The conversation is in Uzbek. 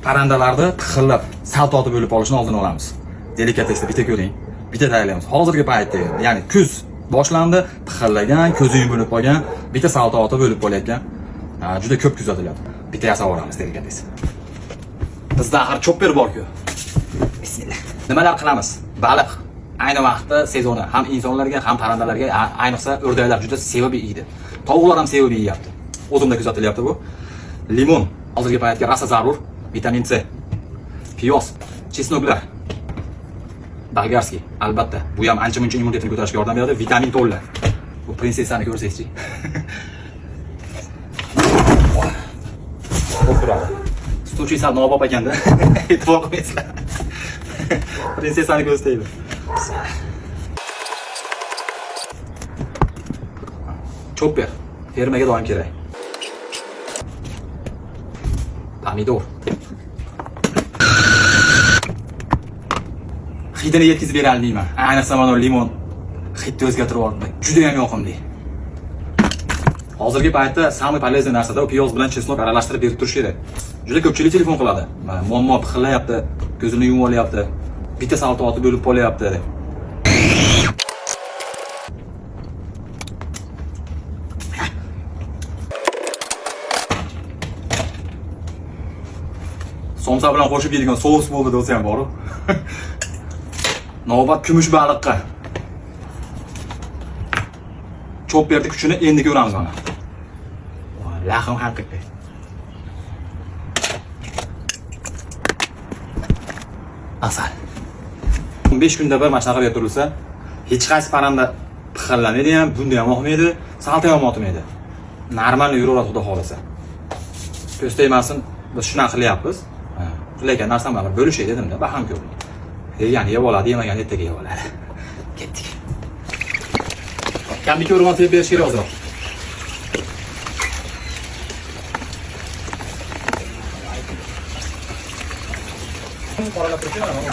Parrandalarni pixillab, salto otib o'lib qolishini oldini olamiz. Delikatesda bitta ko'ring, bitta tayyorlaymiz. Hozirgi paytda, ya'ni kuz boshlandi, pixillagan, ko'zi yumilib qolgan, bitta salto otib o'lib qolayotgan juda ko'p kuzatilyapti. Bitta yasab yuboramiz delikates. Bizda axir chopper bor-ku. Bismillah. Nimalar qilamiz? Baliq. Ayni vaqtda sezoni ham insonlarga, ham parrandalarga, ayniqsa o'rdaklar juda sevib yeydi. Tovuqlar ham sevib yeyapti. O'zimda kuzatilyapti bu. Limon hozirgi paytga rosa zarur. Vitamin C. Piyoz, чеснок lar. Болгарский, albatta. Bu ham ancha muncha immunitetni ko'tarishga yordam beradi. Vitamin to'la. Bu prinsessani ko'rsangizchi. Xo'p turadi. Stulchi sal nobop ekanda. E'tibor qilmaysizlar. Prinsessani ko'z tegdi. Chopper. Fermaga doim kerak. Pomidor. Hidini yetkazib bera olmayman. Ayniqsa mana limon hidni o'zgartirib yubordi. Juda ham yoqimli. Hozirgi paytda самый полезный narsada piyoz bilan чеснок aralashtirib berib turish kerak. Juda ko'pchilik telefon qiladi. Mana muammo pixillayapti, ko'zini yumib olyapti, bitta salto otib o'lib qolyapti deb. Somsa bilan qo'shib yeydigan sous bo'ldi desa ham bor. Navbat kumush baliqqa. Chopperni kuchini endi ko'ramiz mana. Lahm haqiqiy. Asal. 15 kunda bir mana shunaqa berib turilsa, hech qaysi parranda pixillamaydi ham, bunda ham oqmaydi, salta ham otmaydi. Normal yuraveradi xudo xohlasa. Ko'z tegmasin, biz shunaqa qilyapmiz. Qilayotgan narsam baribir bo'lishay dedim-da, baham ko'rdik. Yegani yeb oladi, yemagani ertaga yeb oladi. Ketdik. Kamlik o'rmon tepib berish kerak ozroq. Qoralab turibdi mana.